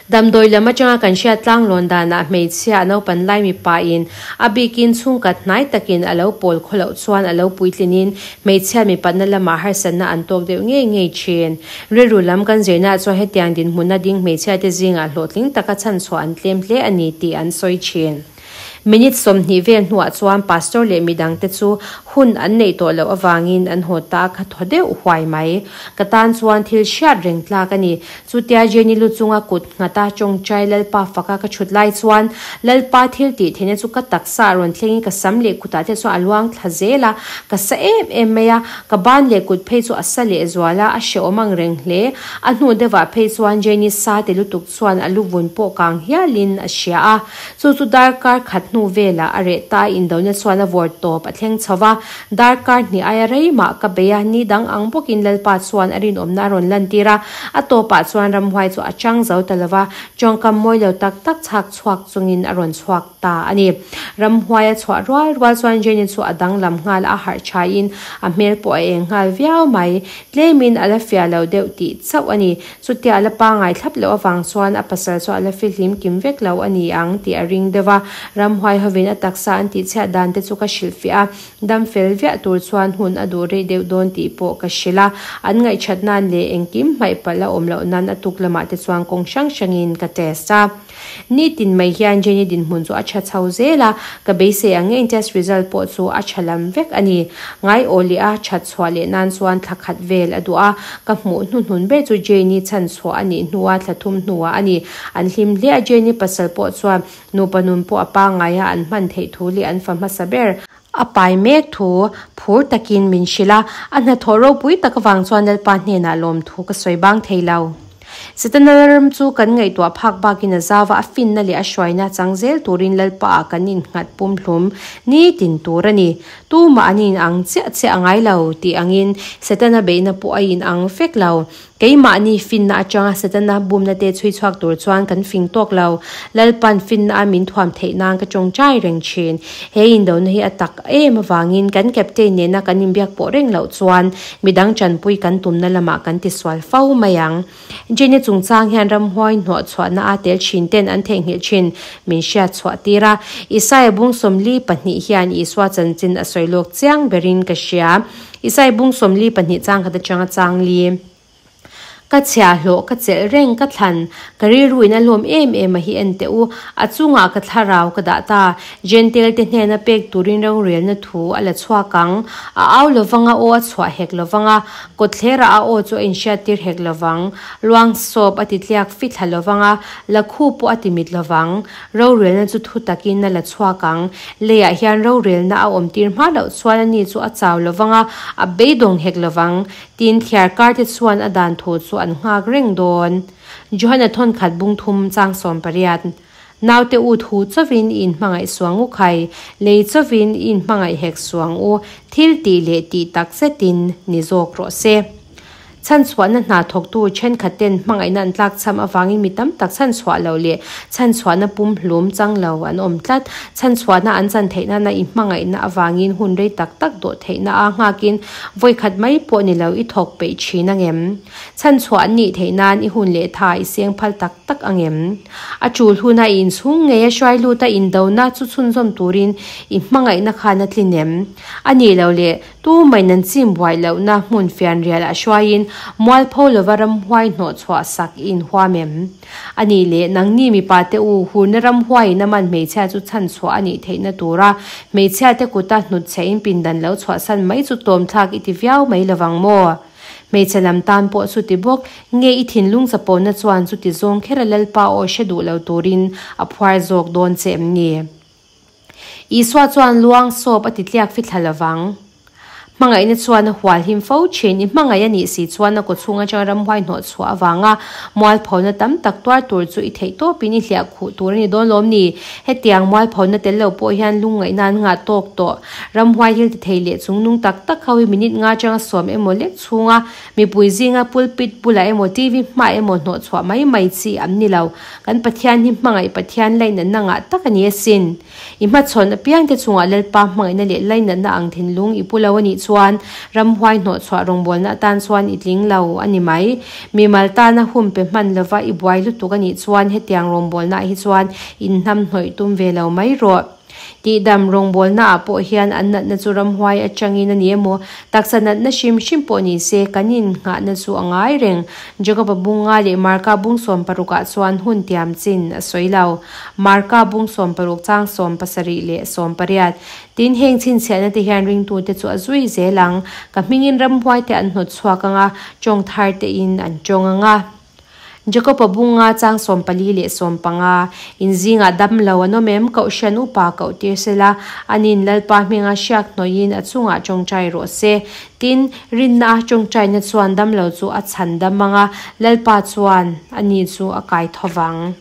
Damdawi lam atanga kan hriat tlanglawn danah hmeichhia a naupan lai mipa in a bikin chhungkat hnai takin a lo pawl khaw loh chuan a lo puitlinin hmeichhia mipatna lamah harsatna an tawk deuh ngei ngei thin. Rilru lam kan zirnaah chuan hetiang dinhmuna ding hmeichhiate zingah hlawhtling taka chhanchhuah an tlem hle a ni tih an sawi thin. Minute 20 vel hnuah chuan pastor leh midangte chu hun an neih tawh loh avangin an haw ta a, ka thaw deuh huai mai. Ka tan chuan thil hriat reng tlak a ni. Chutia Jenny lu chunga kut nghata tawngtai Lalpa faka ka thut lai chuan Lalpa thil tih theihna chu ka taksa a rawn thlengin ka sam leh kutah te chuan a luang thla zel a, ka sa em em mai a, ka ban leh kut phei chu a sa leh zual a, a hrehawm ang reng hle. A hnu deuhah phei chuan Jenny sa ti lutuk chuan a lu vun pawh kang hialin a hria a. Chu chu darkar khat hnu velah a reh ta a, indona chuan a vawr tawp a thleng chho va. Darkar hnih aia rei mah ka bei a, ni dang ang bawkin Lalpa chuan a rinawmna a rawn lantir a, a tawpah chuan ramhuai chu a chang zo ta lo va, tawngkam mawi lo tak tak chhak chhuak chungin a rawn chhuak ta a ni. Ramhuai a chhuah rual rual chuan Jenny chu a danglam nghal a, harh thain a hmel pawh a eng nghal viau mai. Tlemin a la fiah lo deuh tih chauh a ni. Chutia a la pangai thlap loh avang chuan a pasal chu a la fihlim kim vek lo a ni ang tih a ring deuh a. Ramhuai hovin a taksa an tihchhiat dan te chu ka hrilhfiah a, dam fel viah tur chuan hun a duh rei deuh dawn tih pawh ka hrilh a. An ngaihṭhat nan leh engkim hmaih palh a awm loh nan a tuk lamah te chuan kawng hrang hrangin ka test a. Nitin mai hian Jenny dinhmun chu a tha chho zel a, ka beisei ang ngei test result pawh chu a tha lam vek a ni. Ngai aw leh a that chhuah leh nan chuan thla khat vel a duh a, ka hmuh hnuhnun ber chu Jenny chhan chhuah a nih hnua thla thum hnuah a ni. An hlim hle a, Jenny pasal pawh chuan nupa nun pawh a pangngai a, an hman theih thu leh an fa hmasa ber a pai mek thu phur takin min hrilh a, a hnathawh ropui tak avang chuan Lalpa hnenah lawmthu ka sawi bang thei lo. Setana ram chu kan ngaihtuah phak bakin a zau a, a finna leh a hruaina chang zel turin Lalpaah kan innghat pumhlum nitin tur a ni. Tumah an inang chiah chiah a ngai lo tih angin Setana beihna pawh a inang vek lo. Keimahni finna atanga Setana bumna te chhui chhuak tur chuan kan fing tawk lo. Lalpan finna a min thuam theih nan ka tawngtai reng thin. He indona hi a tak em avangin kan captain nena kan inbiak pawh reng loh chuan midang tanpui kan tumna lamah kan tisual fo mai ang. Jenny chungchang hian ramhuai hnawh chhuahna a tel thin ten an theihnghilh thin min hriat chhuah tir a. Isaiah bung 42 hian Isua chanchin a sawi lawk chiang berin ka hria. Isai bung 42 chang khat atanga chang li. Ka chhiahhlawh, ka chelh reng, ka thlan, ka rilruin a hlawm em em a hi en teh u. A chungah ka thlarau ka dah ta. Jentail te hnena pek turin rorelna thu a la chhuak ang. A au lovang a, aw a chhuah hek lovang a, kawtthlerah a aw chu a inhriattir hek lovang. Luang sawp a ti tliak fithla lovang a, lakhu pawh a ti mit lovang. Rorelna chu thu takin a la chhuak ang. Leiah hian rorelna a awmtir hma loh chuan ani chu a chau lovang a, a beidawng hek lovang. Tin, thliarkar te chuan a dan thu chu an nghak reng dawn. Johana thawnkhat bung thum chang 18. Naute u thu chawin i inhmangaih suang u khai, lei chawin i inhmangaih hek suang u, thil tih leh tih tak zetin ni zawk rawh se. Chhanchhuahna hna thawktu thenkhat ten hmangaihna an tlakchham avangin mi tam tak chhanchhuah loh leh chhanchhuahna pumhlum chang lo an awm tlat. Chhanchhuahna an chan theih nana i hmangaihna avangin hun rei tak tak dawh theihna a nghakin vawikhat mai pawh ni lo i thawk peih thin angem? Chhanchhuah an nih theih nan i hun leh tha i seng phal tak tak angem? A tul huna i inchhung ngei a hruai lut a indona chu chhunzawm turin i hmangaihna khan a tlin em? A nih loh leh Tu mai nan chim buai lohna hmun fianrial ah hruaiin mualpho lova ramhuai hnawh chhuah sak i inhuam em? A nih leh, nangni mipa te u, hurna ramhuaiin a man hmeichhia chu chhan chhuah a nih theihna tura hmeichhia te kuta hnut chhe in pindan lo chhuahsan mai chu tlawmthlak i ti viau mai lovang maw? Hmeichhe lam tan pawh chuti bawk, nge i thinlung chapona chuan chuti zawng khera Lalpa aw hre duh lo turin a phuar zawk dawn che em ni? Isua chuan luang sawp a ti tliak fithla lovang. Hmangaihna chuan a hualhim fo thin. I hmangaih a nih si chuan a kawchhung atanga ramhuai hnawh chhuah avanga mualphona tam tak tuar tur chu i theih tawpin i hliah khuh tur a ni dawn lawm ni? Hetiang mualphona tel lo pawh hian lungngaihna an ngah tawk tawh. Ramhuai thil ti thei leh chungnung tak tak ho hi minute nga atanga sawm emaw lek chhunga mipui zinga pulpit bulah emaw TV hmaah emaw hnawh chhuah mai mai chi an ni lo. Kan Pathian hi hmangaih Pathian lainatna ngah tak a ni asin. I hmachhawn apiangte chungah Lalpa hmangaihna leh lainatna ang thinlung i pu lo a nih chuan ramhuai hnawhchhuah rawngbawlna atan chuan i tling lo a ni mai. Mimal tana hun pe hman lova i buai lutuk a nih chuan hetiang rawngbawlnaah hi chuan inhnamhnawih tum ve lo mai rawh. Tihdam rawngbawlnaah pawh hian an natna chu ramhuai atangin a ni emaw, taksa natna hrim hrim pawh ni se, kan innghahna chu a ngai reng. Jakoba bunga leh Marka bung sawmparukah chuan hun tiam chin a sawi lo. Marka bung sawmparuk chang sawmpasarih leh sawmpariat. Tin, heng chhinchhiahna te hian ringtute chu a zui zel ang. Ka hmingin ramhuai te an hnawt chhuak ang a, tawng thar tein an tawng ang a. Jakoba bunga chang sawmpali leh sawmpanga inzingah dam lo an awm em? Kohhran upa koh tir sela, anin Lalpa hminga hriak hnawiin a chungah tawngtai rawh se. Tin, rinna a tawngtaina chuan dam lo chu a chhan dam ang a, Lalpa chuan ani chu a kai tho vang.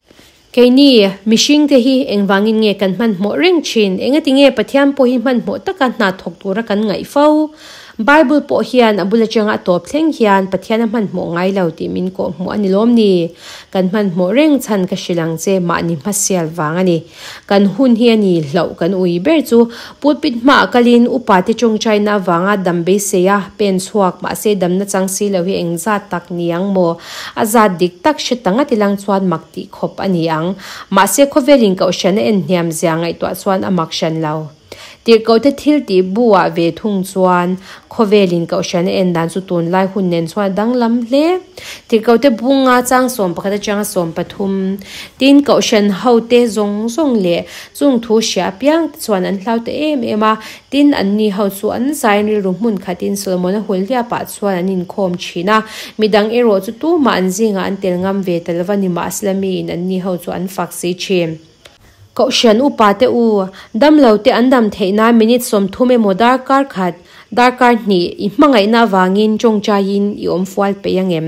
Keini, mihringte hi engvangin nge kan hmanhmawh reng thin? Engatinge Pathian pawh hi hmanhmawh taka hna thawk tura kan ngaih fo? Bible pawh hian a bul atanga a tawp thleng hian Pathian a hmanhmawh ngai lo tih min kawhhmuh a ni lawm ni? Kan hmanhmawh reng chhan ka hrilh ang che mahni hmasial vang a ni. Kan hun hi a ni hlauh kan ui ber chu pulpit hmaah kalin upate tawngtaina avanga dam beisei a pen chhuak mahse damna chang si lo hi eng zat tak ni ang maw? A zat dik tak hre ta ngat ilang chuan mak tih khawp a ni ang. Mahse khawvelin kohhran a en hniam zia ngaihtuah chuan a mak hran lo. Tirhkohte thil tih bu ah ve thung chuan khawvelin kohhran a en dan chu tunlai hun nen chuan a danglam hle. Tirhkohte bunga chang 11 atanga 13 tin kohhran hote zawng zawng leh chung thu hria apiang te chuan an hlau ta em em a, tin anni ho chu an zain rilru hmun khatin Solomona hul hliapah chuan an inkhawm thin a, midang erawh chu tumah an zingah an tel ngam ve ta lova nimahsela miin anni ho chu an fak si thin. Kohhran upa te u, damlo te an dam theih nan minute 30 emaw darkar khat, darkar hnih i hmangaihna avangin tawngtaiin i awm fual peih ang em?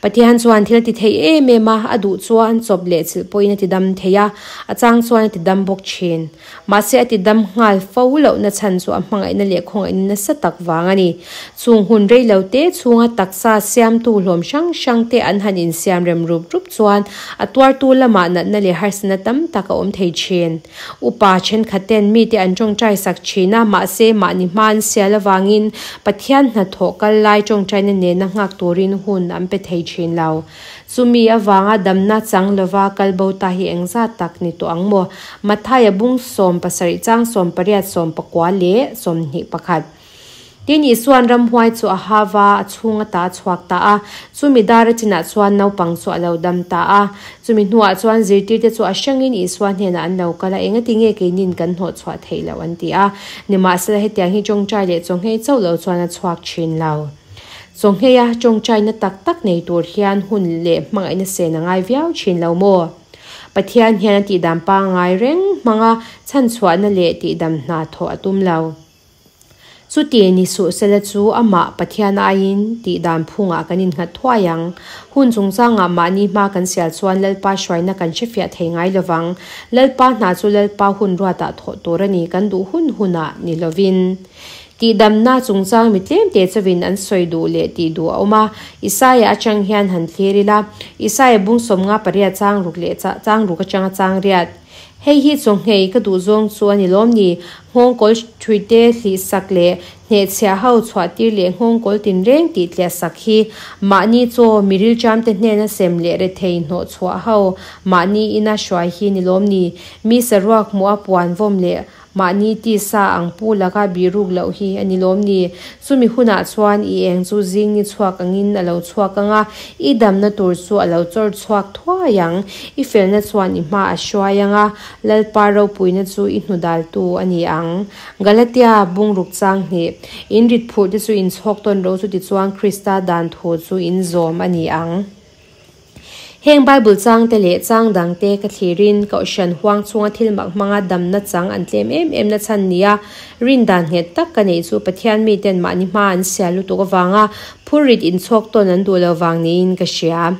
Pathian chuan thil ti thei em em a, a duh chuan chawp leh chilh pawhin a ti dam thei a, a chang chuan a ti dam bawk thin. Mahse a ti dam nghal fo lohna chhan chu a hmangaihna leh khawngaihna nasa tak vang a ni. Chung hun rei lo te chhunga taksa siamtu hlawm hrang hrang te an han insiam rem rup rup chuan a tuartu lamah natna leh harsatna tam tak a awm thei thin. Upa thenkhat ten mite an tawngtai sak thin a, mahse mahni hma an sial avangin Pathian hnathawh kal lai tawngtaina nena nghak turin hun an pe thei thin lo. Chumi avanga damna chang lova kal bo ta hi engzat tak ni tawh ang maw? Mathaia bung 17 chang 18 19 leh 21. Tin, Isua'n ramhuai chu a ha va, a chhung ata a chhuak ta a. Chumi dar a chinah chuan naupang chu a lo dam ta a. Chumi hnuah chuan zirtirte chu a hrangin Isua hnenah an lo kal a, engati nge keinin kan hnawh chhuah theih loh an ti a. Nimahsela hetiang hi tawngtai leh chawnghei chauh lo chuan a chhuak thin lo. Chawngheia tawngtaina tak tak nei tur hian hun leh hmangaihna sen a ngai viau thin lo maw? Pathian hian a tihdam pangngai reng hmanga chhanchhuahna leh tihdam hna thawh a tum lo. Chuti ni suh sela chu amah Pathian aiin tih dan phungah kan innghat thuai ang. Hun chungchangah mahni hma kan sial chuan Lalpa hruaina kan hrefiah thei ngai lovang. Lalpa hna chu Lalpa hun ruatah thawh tur a ni, kan duh hun hunah ni lovin. Tihdamna chungchang mi tlemte chauhin an sawi duh leh tih duh a awm a, Isaia atang hian han thlir ila, Isaia bung 58 chang ruk leh chang ruk atanga chang riat. Hei hi chawnghei ka duh zawng chu a ni lawm ni? Nghawngkawl ṭhuite hlih sak leh hnehchhiah ho chhuah tir leh nghawngkawl tinreng tih tliah sak hi mahni chaw miril ṭamte hnena sem leh rethei hnawh chhuah ho mahni ina hruai hi ni lawm ni? Mi saruak hmuh a puan vawm leh Mahni tisa ang pu laka bihruk loh hi a ni lawm ni? Chumi hunah chuan i eng chu zing ni chhuak angin a lo chhuak ang a, i damna tur chu a lo chawr chhuak thuai ang. I felna chuan i hma a hruai ang a, Lalpa ropuina chu i hnudaltu a ni ang. Galatia bungruk chang hnih, In rit phurhte chu in chhawk tawn ro chu tichuan Krista dan thu chu in zawm a ni ang. Heng Bible changte leh chang dangte ka thlirin Kohhran huang chhunga thil mak hmanga damna chang an tlem em em na chhan nia rindan nghet tak ka neih chu Pathian miten mahni hma an sial lutuk avanga phurrit inchhawk tawn an duh lo vang niin ka hria.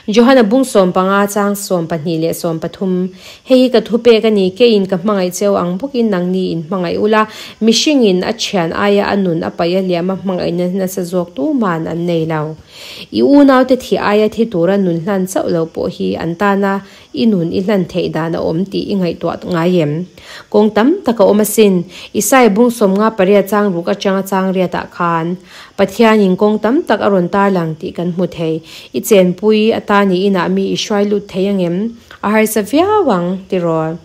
Johana bung 15 chang 12 leh 13 Hei hi ka thupek a ni, keiin ka hmangaih cheu ang bawkin nangni in hmangaih ula, mihringin a thian aia a nun a paih a liam a hmangaihna nasa zawk tuman an nei lo. I unaute thi aia thi tura nun hlan chauh lo pawh hi an tana i nun i hlan theih dan a awm tih i ngaihtuah ngai em? Kawng tam tak a awm asin. Isaiah bung 58 chang ruk atanga chang riatah khan Pathianin kawng tam tak a rawn tarlang tih kan hmu thei. I chenpui atani inah mi i hruai lut thei angem? A harsa viau ang, tiraw?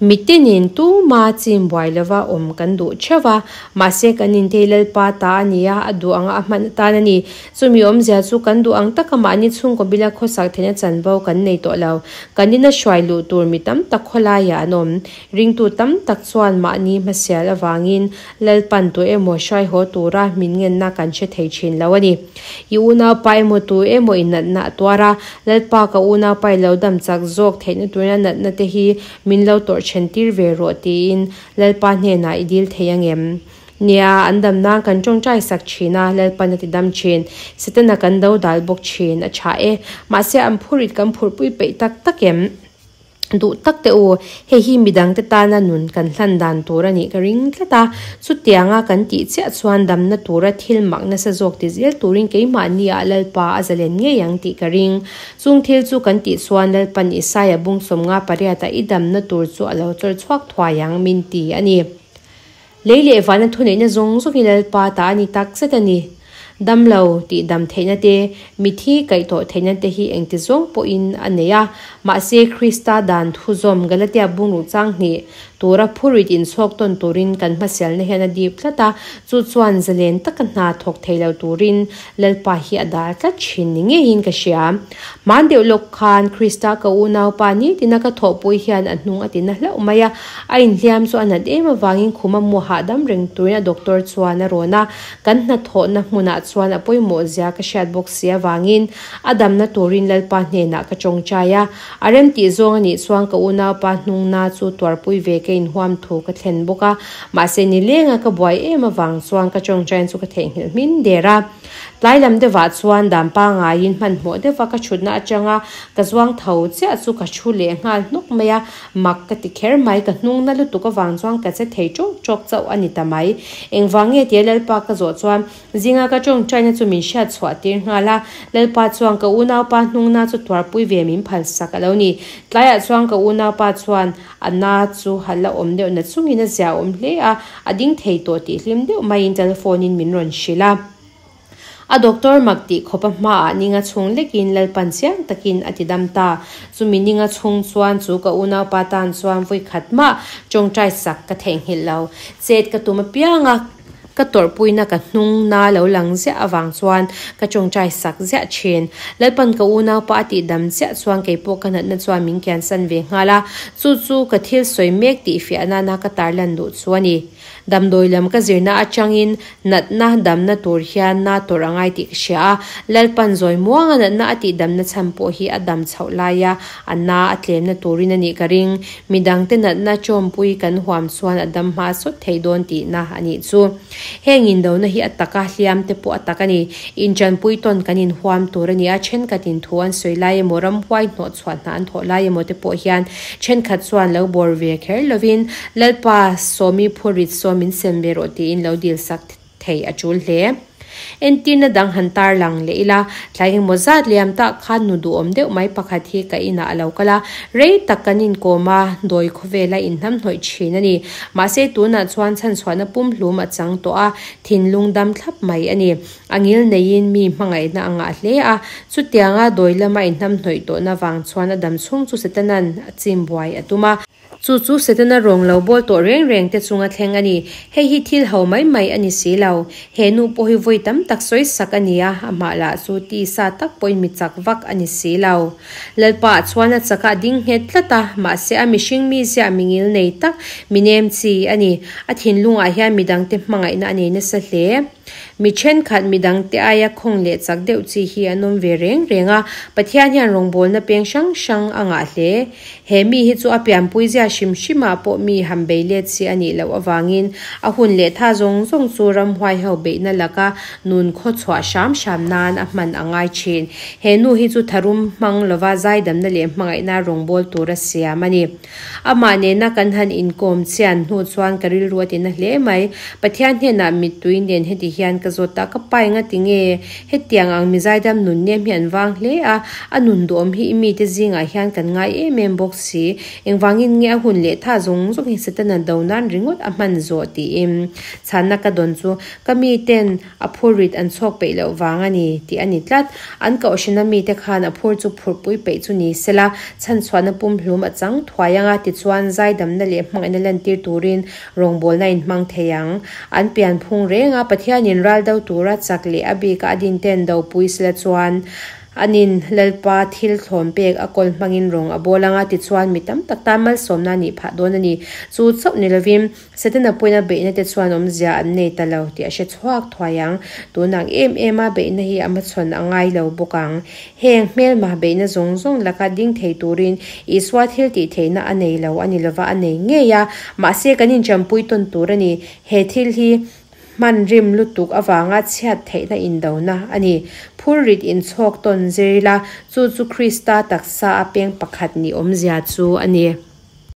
Mitinin tuma chim buai lova awm kan duh theuh a, mahse kan intei Lalpa ta a ni a, a duh anga a hman atan a ni. Chumi awmzia chu kan duh ang taka mahni chhungkaw bila khawsak theihna chanvo kan nei tawh lo. Kan ina hruai luh tur mi tam tak khawlaiah an awm. Ringtu tam tak chuan mahni hmasial avangin Lalpan tu emaw hruai haw tura min ngenna kan hre thei thin lo a ni. I unaupa emaw tu emaw i natna a tuar a, Lalpa ka unaupa i lo dam chak zawk theihna turina natna te hi min lo tawrh then tir ve rawh tiin Lalpa hnenah i dil thei angem? Nia, an dam nan kan tawngtai sak thin a, Lalpan a ti dam thin. Setana kan do dal bawk thin, a tha e. Mahse an phurit kan phurhpui peih tak tak em? Duh tak teh u, hei hi midangte tana nun kan hlan dan tur a nih ka ring tlat a, chutianga kan tih chiah chuan damna tura thil mak nasa zawk ti zel turin keimahni ah Lalpa a zalen ngei ang tih ka ring. Chung thil chu kan tih chuan Lalpan Isaia bung 58 ah i damna tur chu a lo chawr chhuak thuai ang min ti a ni. Lei leh vana thuneihna zawng zawng hi Lalpa ta a ni tak zet a ni. Damlo tih dam theihna te, mithi kaih tawh theihna te hi engti zawng pawhin a nei a. Mahse, Krista dan thuzawm Galatia bungruk chang hnih tura phurit inchhawk tawn turin kan hmasialna hian a dip tlat a, chu chuan zalen taka hna thawk thei lo turin Lalpa hi a dar tlat thin ni ngeiin ka hria. Hman deuh lawk khan Krista ka unaupa nitina ka thawhpui hian a hnung a ti na hlauh mai a, a inhliam chu a nat em avangin khum a mu hahdam reng turin a doctor chuan a rawn a, kan hnathawhna hmunah chuan a pawimawh zia ka hriat bawk si avangin a damna turin Lalpa hnenah ka tawngtai a, a remtih zawng a nih chuan ka unaupa hnungna chu tuarpui ve ka inhuam thu ka thlen bawk a, mahse nilenga ka buai em avang chuan ka tawngtain chu ka theihnghilh hmin der a. Tlai lam deuhah chuan dan pangaiin hmanhmawh deuha ka thutna atanga ka zuang tho chiah chu ka thu leh nghal hnawk mai a, mak ka ti kher mai, ka hnung na lutuk avang chuan ka che thei tawk tawk chauh a ni ta mai. Engvang nge tia Lalpa ka zawh chuan zinga ka tawngtaina chu min hriat chhuah tir nghal a, Lalpa chuan ka unaupa hnungna chu tuarpui ve min phalsak a lo ni. Tlaiah chuan ka unaupa chuan a na chu ha la awm deuh na chungin a zia awm hle a, a ding thei tawh tih hlim deuh maiin telephone in min rawn hrilh a. A doctor mak tih khawpa hmaah ninga chhung lekin Lalpan chiang takin a ti dam ta. Chumi ninga chhung chuan chu ka unaupa tan chuan vawi khat mah tawngtai sak ka theihnghilh lo. Chet ka tum apiang a, ka tawrhpuina ka hnung na lo lang ziah avang chuan ka tawngtai sak ziah thin. Lalpan ka unaupa a tih dam chiah chuan keipawh ka natna chuan min kiansan ve nghal a, chu chu ka thil sawi mek tih fiah nana ka tarlan duh chu a ni. Damdawi lam ka zirna atangin natna damna tur hian na tawrh a ngai tih ka hria a, Lalpan zawi muanga natna a tih damna chhan pawh hi a dam chhoh laia a na a tlemna turin a nih ka ring. Midangte natna chawmpui kan huam chuan a dam hma sawt thei dawn tihna a nih chu. Heng indona hi a taka hliam te pawh a tak a ni. Inṭanpui tawn kan inhuam tur a ni a, thenkhatin thu an sawi lai emaw, ramhuai hnawh chhuah hna an thawh lai emaw te pawh hian thenkhat chuan lo bawr ve kher lovin Lalpa sawmi phurit saw min sem ve rawh tiin lo dil sak thei a tul hle. Entirna dang han tar lang leh ila, tlai engemaw zat liam tah khan nu duhawm deuh mai pakhat hi ka inah a lo kal a, rei tak kan inkawm a, dawi khawvela inhnamhnawih thin a ni. Mahse tunah chuan chhanchhuahna pumhlum a chang tawh a, thinlung dam thlap mai a ni. A ngil neiin mi hmangaihna a ngah hle a, chutianga dawi lama inhnamhnawih tawhna vang chuan a dam chhung chu Setana'n a chim buai a tum a. Chu chu Setana rawng lo bawl tawh reng reng te chunga thleng a ni. Hei hi thil ho mai mai a ni si lo. He nu pawh hi vawi tam tak sawi sak a ni a, amah lah chu tisa tak pawhin mi chak vak a ni si lo. Lalpa ah chuan a chakah a ding nghet tlat a, mahse a mihring mi ziah mi ngil nei tak, mi nem chi a ni. A thinlungah hian midangte hmangaihna a nei nasa hle. Mi thenkhat midangte aia khawng leh chak deuh chi hi an awm ve reng reng a, Pathian hian rawngbawlna peng hrang hrang a ngah hle. He mi hi chu a pianpui zia hrim hrimah pawh mi han bei let si a nih loh avangin a hun leh tha zawng zawng chu ramhuai ho beihna laka nun khaw chhuah hram hram nan a hman a ngai thin. He nu hi chu tharum hmang lova zaidamna leh hmangaihna rawngbâwl tura siam a ni. Amah nena kan han inkawm chian hnu chuan ka rilru a tina hle mai. Pathian hnenah mittui nen heti hian ka zawt a, Ka pa enga tinge? Hetiang ang mi zaidam nun nem hi an vang hle a, a nun duhawm hi i mite zingah hian kan ngai em em bawk si. Engvangin nge a hun leh tha zawng zawng hi Setana do nan ringawt a hman zawh tiin chhanna ka dawn chu ka miten a phur rit an chhawk peih loh vang a ni tih a ni tlat. An kohhrana mite khan a phur chu phurhpui peih chu ni sela, chhanchhuahna pumhlum a chang thuai ang a, tichuan zaidamna leh hmangaihna lantir turin rawngbawlna a inhmang thei ang. An pianphung reng a, Pathianin ral do tura chak leh a bika a dinten dopui sela chuan anin Lalpa thil thlawn pek a kawl hmangin rawng a bawl ang a, tichuan mi tam tak tan malsawmna a nih phah dawn a ni. Chu chauh ni lovin Setana pawina beihna te chuan awmzia an nei ta lo tih a hre chhuak thuai ang. Tunang em em a beihna hi a hmachhawn a ngai lo bawk ang. Heng hmelmah beihna zawng zawng laka ding thei turin Isua thil tih theihna a nei lo a ni lova a nei ngei a. Mahse kan inṭanpui tawn tur a ni. He thil hi hman rim lutuk avanga chhiat theihna indona a ni. Phurrit inchhawk tawn zir ila, chu chu Krista taksa a peng pakhat ni awmzia chu a ni.